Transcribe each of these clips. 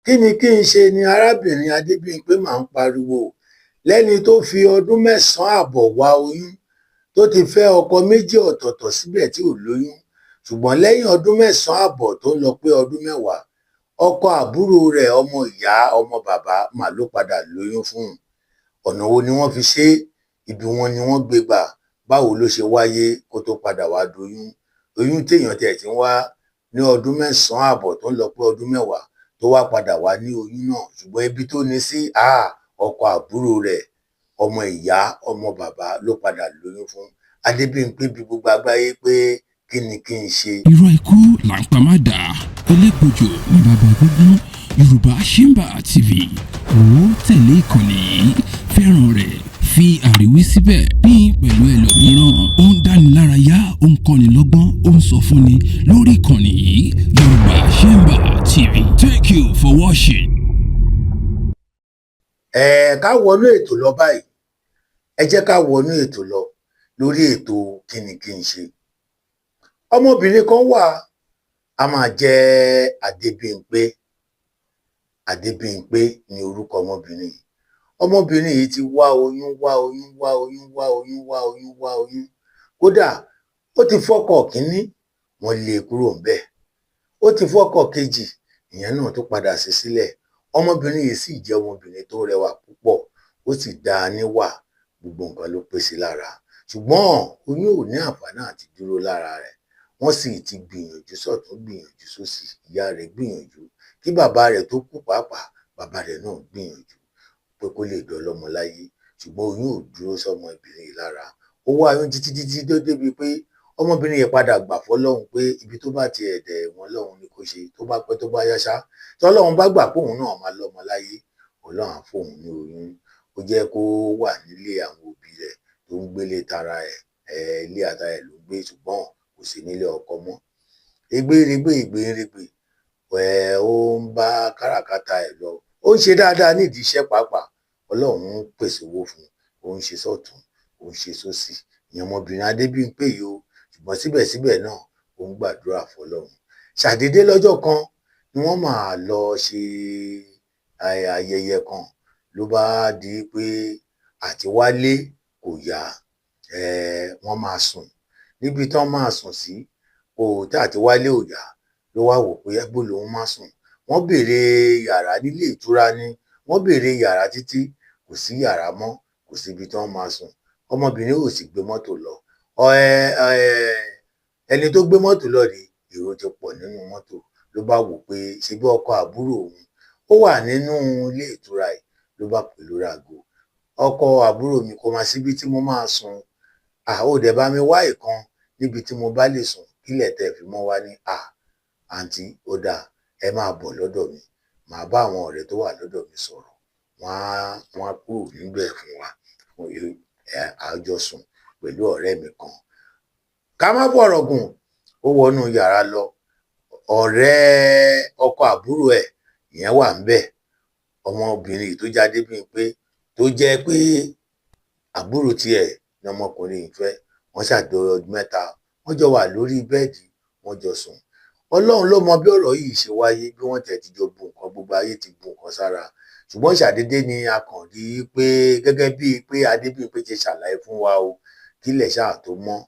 Kí ni kí n ṣe ni arábìnrin Adébímpé máa ń pariwo lẹ́ni tó fi ọdún mẹ́sàn-án ààbọ̀ wá oyún, tó ti fẹ́ ọkọ méjì ọ̀tọ̀ọ̀tọ̀ síbẹ̀ tí ò lóyún. Ṣùgbọ́n lẹ́yìn ọdún mẹ́sàn-án ààbọ̀ tó ń lọ pé ọdún 10, ọkọ àbúrò rẹ̀, ọmọ ìyá ọmọ bàbá mà ló padà lóyún fún un. Ọ̀nà wo ni wọ́n fi ṣe é? Ibi wọn ni wọ́n gbé gbà? Báwo ló ṣe wáyé kó tó padà wá doyún? Oyún téèyàn tiẹ̀ ti ń wá ní ọdún mẹ́sàn-án ààbọ̀ tó ń lọ pé ọdún 10, tó wá padà wá ní oyún náà, ṣùgbọ́n ibi tó ní sí, ọkọ àbúrò rẹ̀, ọmọ ìyá ọmọ bàbá ló padà lóyún fún. Adébímpé bi gbogbo àgbáyé pé kí ni kí n ṣe. Irọ́ ikú là ń pa má dà, elégbòjò ní bàbá gbógun. Yorùbá Chamber TV wò ó, tẹ̀lé ìkànnì yìí, fẹ́ràn rẹ̀, fi àríwí síbẹ̀, pín pẹ̀lú ẹlòmíràn. Ó ń dánilárayá, ó ń kọ́ni lọ́gbọ́n, ó ń sọ fúnni lórí ìkànnì yìí, Yorùbá Chamber TV. Thank you for watching. Ẹ ká wọnú ètò lọ báyìí. Ẹ jẹ́ ká wọnú ètò lọ lórí ètò Kí ni kí n ṣe. Ọmọbìnrin kan wà, a máa jẹ́ Adébímpé. Adébímpé ni orúkọ ọmọbìnrin yìí. Ọmọbìnrin yìí ti wá oyún, wá oyún, wá oyún, wá oyún, wá oyún, wá oyún. Kódà ó ti fọ́kọ kínní, wọ́n lé e kúrò ńbẹ̀. Ó ti fọ́kọ kejì, ìyẹn náà tó padà sí sílẹ̀. Ọmọbìnrin yìí sì jẹ́ ọmọbìnrin tó rẹwà púpọ̀, ó sì dáa níwà, gbogbo nǹkan ló pé sí lára, ṣùgbọ́n oyún ò ní àǹfààní àti dúró lára rẹ̀. Wọ́n sì ti gbìyànjú sọ́tùn, gbìyànjú sósì. Ìyá rẹ̀ gbìyànjú kí bàbá rẹ̀ tó kú pàápàá, bàbá rẹ̀ náà gbìyànjú pé kó lè dọlọ́mọ láyé, ṣùgbọ́n oyún ò dúró sọmọbìnrin yìí lára. Ó wá oyún títí títí tó débi pé ọmọbìnrin yẹn padà gbà fọ́lọ́run pé ibi tó bá tiẹ̀ dẹ̀ wọ́n lọ́hùn ni kò ṣe. Tó bá pẹ́, tó bá yá ṣá, tọ́lọ́run bá gbà póun náà máa lọ́mọ láyé, Ọlọ́run á fóun ní oyún. Ó jẹ́ kó wà nílé àwọn òbí rẹ̀ tó ń gbélé tara ẹ̀, ilé ata ẹ̀ ló ń gbé, ṣùgbọ́n kò sí nílé ọkọ mọ́. Egbéregbé ìgbéǹregbè ẹ̀, ó ń bá káràkátà ẹ̀ lọ, ó ń ṣe dáadáa nídìí iṣẹ́ pàápàá. Ọlọ́run ń pèsè owó fún un, ó ń ṣe sọ́tùn, ó ń ṣe sósì, ìyẹn ọmọbìnrin Adébímpé yìí o. Ṣùgbọ́n síbẹ̀síbẹ̀ náà, ó ń gbàdúrà fọ́lọ́run. Ṣàdédé lọ́jọ́ kan ni wọ́n máa lọ ṣe ayẹyẹ kan, ló bá di pé àti wálé kò yá. Wọ́n máa sùn níbi tán máa sùn sí, kò tí àti wálé ò yá. Ló wá wò pé bó lòun máa sùn. Wọ́n béèrè yàrá nílé ìtura ni, wọ́n béèrè yàrá títí, kò sí yàrá mọ́, kò síbi tí wọ́n máa sùn. Ọmọbìnrin ò sì gbé mọ́tò lọ. Ẹni tó gbé mọ́tò lọ rèé, èrò ti pọ̀ nínú mọ́tò. Ló bá wò pé ṣe bí ọkọ àbúrò òun ó wà nínú ilé ìtura yìí, ló bá pè lórí aago: "Ọkọ àbúrò mi, kò má síbi tí mo máa sùn, ó dẹ̀ bá mi wá ìkan níbi tí mo bá lè sùn kílẹ̀ tẹ́ fi mọ́ wá." Ní à, àǹtí, ó dáa, ẹ máa bọ̀ lọ́dọ̀ mi, màá bá àwọn ọ̀rẹ́ tó wà lọ́dọ̀ mi sọ̀rọ̀, wọ́n á kúrò níbẹ̀ fún wa, àjọsùn pẹ̀lú ọ̀rẹ́ mi kan. Ká má fọ̀rọ̀ gùn, ó wọnú yàrá lọ. Ọ̀rẹ́ ọkọ àbúrò ẹ̀ ìyẹn wà ńbẹ̀. Ọmọbìnrin tó jáde bíi pé tó jẹ́ pé àbúrò tiẹ̀ ni ọmọkùnrin yìí fẹ́. Wọ́n ṣàjọ ọdún 3, wọ́n jọ wà lórí bẹ́ẹ̀dì, wọ́n jọ sùn. Ọlọ́run ló mọ bí ọ̀rọ̀ yìí ṣe wáyé, bí wọ́n tẹ̀ ti jọ bu nǹkan, gbogbo ayé ti bu nǹkan sára. Ṣùgbọ́n ṣàdédé ni a kàn rí i pé gẹ́gẹ́ bíi pé Adébímpé ṣe ṣàlàyé fún wa o, kílẹ̀ ṣáà tó mọ́,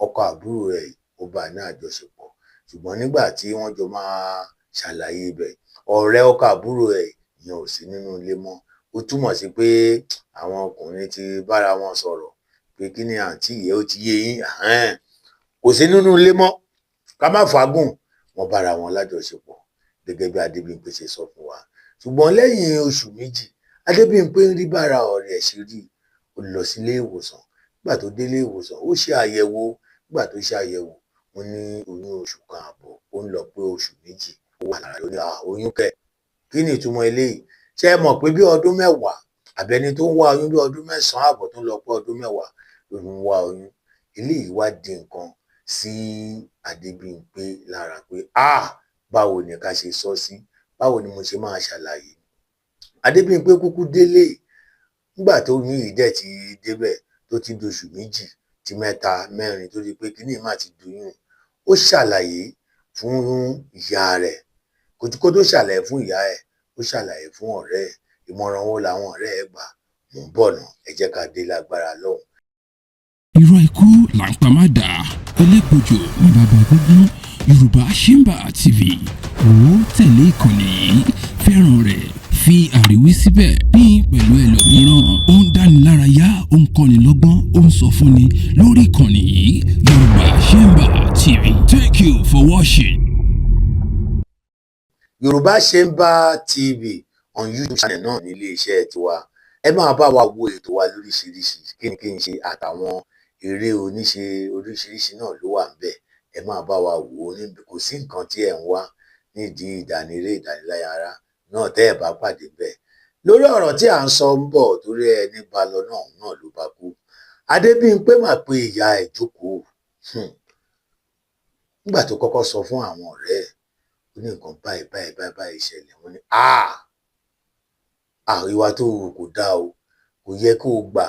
ọkọ àbúrò rẹ̀ ó bá a ní àjọṣepọ̀. Ṣùgbọ́n nígbà tí wọ́n jọ máa ṣàlàyé ibẹ̀, ọ̀rẹ́ ọkọ àbúrò ẹ̀ ìyẹn ò sí nínú ilé mọ́. Ó túmọ̀ sí pé àwọn ọkùnrin ti bára wọn sọ̀rọ̀ pé kí ni àǹtí yìí, ó ti yé yín, kò sí nínú ilé mọ́. Ká má fàágùn, wọ́n bára wọn lájọṣepọ̀ gẹ́gẹ́ bí Adébímpé ṣe sọ fún wa. Ṣùgbọ́n lẹ́yìn oṣù 2, Adébímpé ń rí bára ọ̀rẹ́ ẹ̀ ṣe rí. Ó lọ sílé ìwòsàn. Nígbà tó délé ìwòsàn, ó ṣe àyẹ̀wò. Nígbà tó ṣe àyẹ̀wò, wọ́n ní oyún oṣù kan àbọ̀, ó ń lọ pé oṣù 2, ó wà lára. Ó ní oyún kẹ̀, kí ni ìtumọ̀ eléyìí? Ṣé ẹ mọ̀ pé bí ọdún 10, àbẹni tó ń wá oyún bí ọdún 9 àbọ̀ tó ń lọ pé ọdún 10 ló ń wá oyún? Eléyìí wá di nǹkan sí Adébímpé lára pé báwo ni ká ṣe sọ sí? Báwo ni mo ṣe máa ṣàlàyé? Adébímpé kúkú délé. Nígbà tó oyún yìí dẹ̀ ti débẹ̀, tó ti di oṣù 2 ti 3, 4, tó di pé kíní má ti doyún, ó ṣàlàyé fún ìyá rẹ̀. Kó tó ṣàlàyé fún ìyá ẹ̀, ó ṣàlàyé fún ọ̀rẹ́ ẹ̀. Ìmọ̀ràn wo làwọn ọ̀rẹ́ ẹ̀ gbà? Mò ń bọ̀ náà, ẹ jẹ́ ká dé lágbára lọ́hùn. Irọ́ ikú là ń pa má dà, elégbòjò ní bàbá gúngún. Yorùbá Chamber TV, wò ó, tẹ̀lé ìkànnì yìí, fẹ́ràn rẹ̀, fi àríwí síbẹ̀, pín pẹ̀lú ẹlòmíràn. Ó ń dánilárayá, ó ń kọ́ni lọ́gbọ́n, ó ń sọ fúnni lórí ìkànnì yìí, Yorùbá Chamber TV. Thank you for watching. Yorùbá Chamber TV on YouTube channel náà ní iléeṣẹ́ tiwa. Ẹ máa bá wa wo ètò wa lóríṣiríṣi, kí ni kí n ṣe, àtàwọn eré oníṣe oríṣiríṣi náà ló wà ńbẹ̀. Ẹ máa bá wa wò ó níbi. Kò sí nǹkan tí ẹ̀ ń wá nídìí ìdánilé ìdánilárayá náà tẹ́ ẹ̀ bá pàdé bẹ́ẹ̀. Lórí ọ̀rọ̀ tí à ń sọ ń bọ̀, torí ẹni bá lọ náà náà ló bá kú. Adébímpé mà pé ìyá ẹ̀ jókòó. Nígbà tó kọ́kọ́ sọ fún àwọn ọ̀rẹ́ ẹ̀, ó ní nǹkan báyìí báyìí báyìí báyìí ṣẹlẹ̀. Wọ́n ní ìwà tó wù kò dáa o, kò yẹ kó o gbà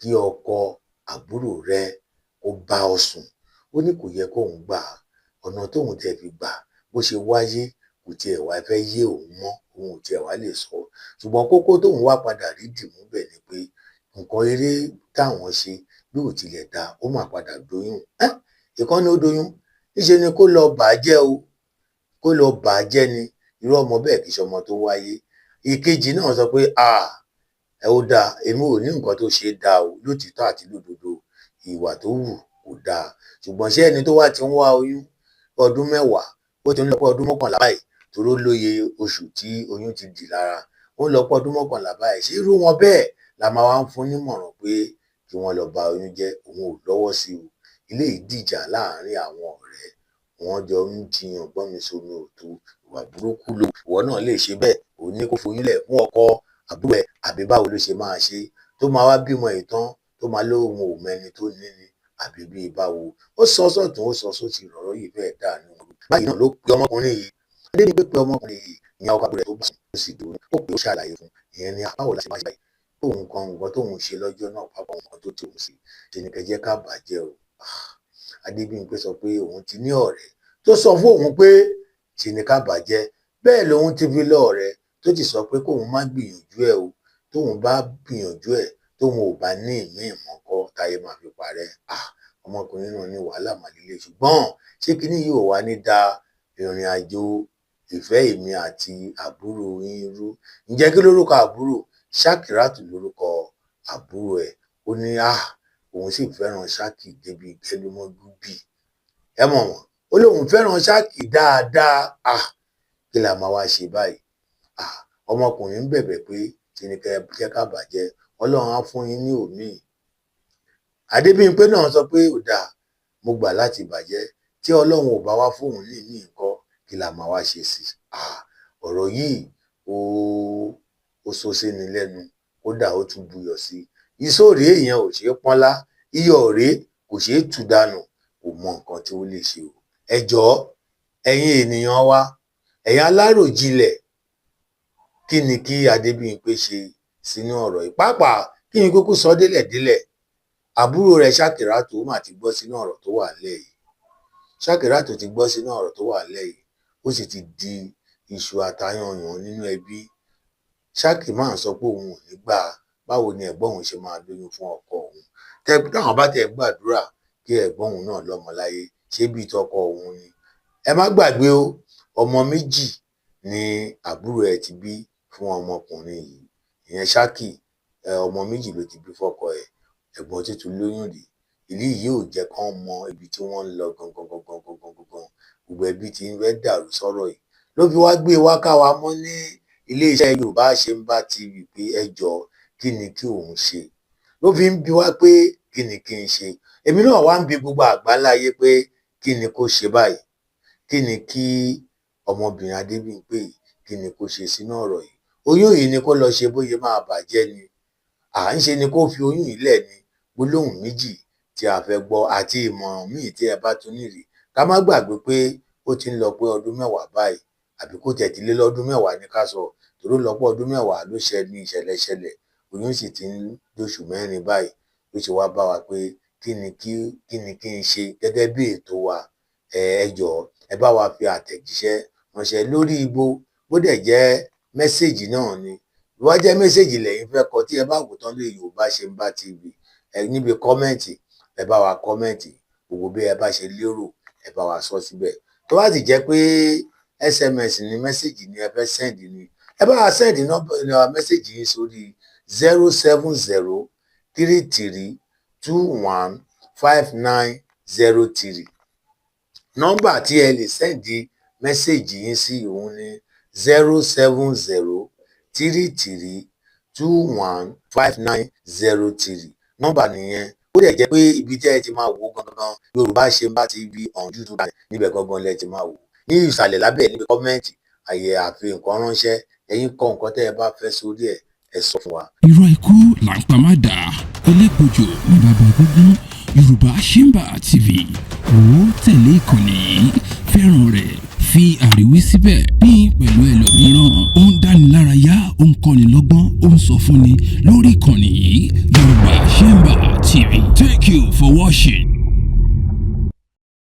kí ọkọ àbúrò rẹ kó bá ọ sùn. Ó ní kò yẹ kóun gbà. Ọ̀nà tóun tẹ̀ fi gbà bó ṣe wáyé kò tiẹ̀ wá fẹ́ yé òun mọ́, òun ò tiẹ̀ wá lè sọ. Ṣùgbọ́n kókó tóun wá padà rí dìmú bẹ̀ ni pé nǹkan eré táwọn ṣe bí ò tilẹ̀ dáa, ó mà padà doyún. Ìkan ní ó doyún, níṣe ni kó lọ bà á jẹ́ o, kó lọ bà á jẹ́ ni. Irú ọmọ bẹ́ẹ̀ kì í ṣe ọmọ tó wáyé. Ìkejì náà sọ pé ẹ ó dáa, èmi ò ní nǹkan tó ṣe dáa o, lótìítọ́ àti lódodo ìwà tó wù kò dáa. Ṣùgbọ́n ṣé ẹni tó wá ti ń wá oyún ọdún 10, ó ti ń lọ pé ọdún 11 báyìí, torí ó lóye oṣù tí oyún ti dì lára, ó ń lọ pé ọdún 11 báyìí, ṣé irú wọn bẹ́ẹ̀ la máa wá ń fún nímọ̀ràn pé kí wọ́n lọ ba oyún jẹ́? Òun ò lọ́wọ́ sí o. Eléyìí dìjà láàárín àwọn ọ̀rẹ́, wọ́n jọ ń jiyàn gbọ́n mi sómi ò tó. Ìwà burúkú ló ìwọ náà lè ṣe bẹ́ẹ̀. Òun ní kó foyún lẹ̀ fún ọkọ àbúrò ẹ̀, àbí báwo ló ṣe máa ṣe tó máa wá bímọ ìtàn tó máa lóun ò mẹni tó ní ni, àbí bíi báwo? Ó sọ sọ́tún, ó sọ sósì, ọ̀rọ̀ yìí fẹ́ẹ́ dànù. Báyìí náà ló pe ọmọkùnrin yìí, Adébímpé pe ọmọkùnrin yìí, ìyẹn ọkọ àbúrò rẹ̀ tó bá sùn, ó sì dùn ó pé ó ṣàlàyé fún ìyẹn ní báwo la ṣe máa ṣe báyìí, tóun kan nǹkan tóun ṣe lọ́jọ́ náà pápá, nǹkan tó tòun sí ṣe ni kẹjẹ ká bàjẹ́ o. Adébímpé sọ pé òun ti ní ọ̀rẹ́ tó sọ fún òun pé ṣe ni ká bàjẹ́. Bẹ́ẹ̀ lòun ti fi lọ ọ̀rẹ́ tó ti sọ pé kóun má gbìyànjú ẹ̀ o, tóun bá gbìyànjú ẹ̀, tóun ò bá ní ìmíì mọ́kọ́ táyé máa fi parẹ́. Ọmọkùnrin náà ní wàhálà màlílé, ṣùgbọ́n ṣé kinní yìí ò wá ní da ìrìn àjò ìfẹ́ èmi àti àbúrò yín rú? Ǹjẹ́ kí lórúkọ àbúrò? Ṣakiratu lórúkọ àbúrò ẹ̀. Ó ní òun sì fẹ́ràn Ṣákì débi gẹlúmọ́gúbì, ẹ mọ̀ wọ́n. Ó lóun fẹ́ràn Ṣákì dáadáa. Kí la máa wá ṣe báyìí? Ọmọkùnrin ń bẹ̀bẹ̀ pé ṣe ni kẹ́ jẹ́ ká bàjẹ́, Ọlọ́run á fún yín ní òmíì. Adébímpé náà sọ pé ó dáa, mo gbà láti bàjẹ́, tí Ọlọ́run ò bá wá fóun ní ìmíì ńkọ́, kí la máa wá ṣe sí i? Ọ̀rọ̀ yìí ó sọ sí ni lẹ́nu, kódà ó tún buyọ̀ sí i. Ìsóòrè èèyàn ò ṣeé pọ́nlá, iyọ̀ rèé kò ṣeé tù dànù. Kò mọ nǹkan tí ó lè ṣe o. Ẹ jọ̀ọ́, ẹ̀yin ènìyàn wa, ẹ̀yin aláròjinlẹ̀, kí ni kí Adébímpé ṣe sínú ọ̀rọ̀ yìí? Pàápàá kí ni kúkú sọ délẹ̀délẹ̀? Àbúrò rẹ̀ Ṣakiratu ó mà ti gbọ́ sínú ọ̀rọ̀ tó wà nílẹ̀ yìí. Ṣakiratu ti gbọ́ sínú ọ̀rọ̀ tó wà nílẹ̀ yìí, ó sì ti di iṣu àtayànyàn nínú ẹbí. Ṣákì máa ń sọ pé òun ò ní gbà, báwo ni ẹ̀gbọ́n òun ṣe máa lóyún fún ọkọ òun? Táwọn bá tẹ̀ gbàdúrà kí ẹ̀gbọ́n òun náà lọ́mọ láyé, ṣé bíi tọkọ òun ni? Ẹ má gbàgbé o, ọmọ méjì ni àbúrò ẹ̀ ti bí fún ọmọkùnrin yìí, ìyẹn Ṣákì. Ọmọ méjì ló ti bí fọ́kọ ẹ̀. Ẹ̀gbọ́n tuntun lóyún rèé. Ìlú yìí ò jẹ́ kán mọ ibi tí wọ́n ń lọ gangan gangan gangan gangan. Gbogbo ẹbí ti ń fẹ́ dàrú sọ́rọ̀ yìí, ló fi wá gbé wá ká wa mọ́ ní iléeṣẹ́ Yorùbá Chamber TV pé ẹ jọ̀ọ́, kí ni kí òun ṣe? Ló fi ń bi wá pé kí ni kí n ṣe. Èmi náà wá ń bi gbogbo àgbáláyé pé kí ni kó ṣe báyìí? Kí ni kí ọmọbìnrin Adébímpé yìí, kí ni kó ṣe sínú ọ̀rọ̀ yìí? Oyún yìí ni kó lọ ṣe bóyá máa bàjẹ́ ni, à ń ṣe ni kó fi oyún yìí lẹ̀ ni. Gbólóhùn méjì tí a fẹ́ gbọ́ àti ìmọ̀ràn míì tí ẹ bá tún nírìí. Ká má gbàgbé pé ó ti ń lọ pé ọdún 10 báyìí, àbí kó tiẹ̀ ti lé lọ́dún 10 ní ká sọ, torí ó lọ pé ọdún 10 ló ṣẹ ní ìṣẹ̀lẹ̀ ṣẹlẹ̀. Oyún sì ti ń dóṣù 4 báyìí. Ló ṣe wá bá wa pé kí ni kí n ṣe gẹ́gẹ́ bí ètò wa. Ẹ jọ̀ọ́, ẹ bá wa fi àtẹ̀jíṣẹ́ ránṣẹ́ lórí ibo. Bó dẹ̀ jẹ́ message náà ni, bó bá jẹ́ message lẹ́yìn fẹ́ kọ, tí ẹ bá wò tán lórí Yorùbá Ṣemba TV, ẹ níbi comment, ẹ bá wa comment gbogbo bí ẹ bá ṣe lérò, ẹ bá wa sọ síbẹ̀. Tó bá sì jẹ́ pé SMS ní, message ni ẹ fẹ́ send ni, ẹ bá wa send nọ́mbà message yín sórí 07033215903. Nọ́mbà tí ẹ lè send message yín sí òun ní 07033215903. Nọ́mbà nìyẹn. Ó dẹ̀ jẹ́ pé ibi tí ẹ ti máa wò gangan, Yorùbá Ṣemba TV on YouTube channel, níbẹ̀ gangan lẹ ti máa wò. Ní ìsàlẹ̀ lábẹ́ níbi comment, àyè àfi nǹkan ránṣẹ́, ẹ̀yin kọ nǹkan tẹ́ ẹ bá fẹ́ sórí ẹ̀, ẹ sọ fún wa. Irọ́ ikú là ń pa má dà, elégbòjò ní bàbá egúngún. Yorùbá Ṣemba TV, wò ó, tẹ̀lé ìkànnì yìí, fẹ́ràn rẹ̀, fi àríwí síbẹ̀, pín pẹ̀lú ẹlòmíràn. Ó ń dánilárayá, ó ń kọ́ni lọ́gbọ́n, ó ń sọ fúnni lórí ìkànnì yìí, Yorùbá Ṣemba TV. Thank you for watching.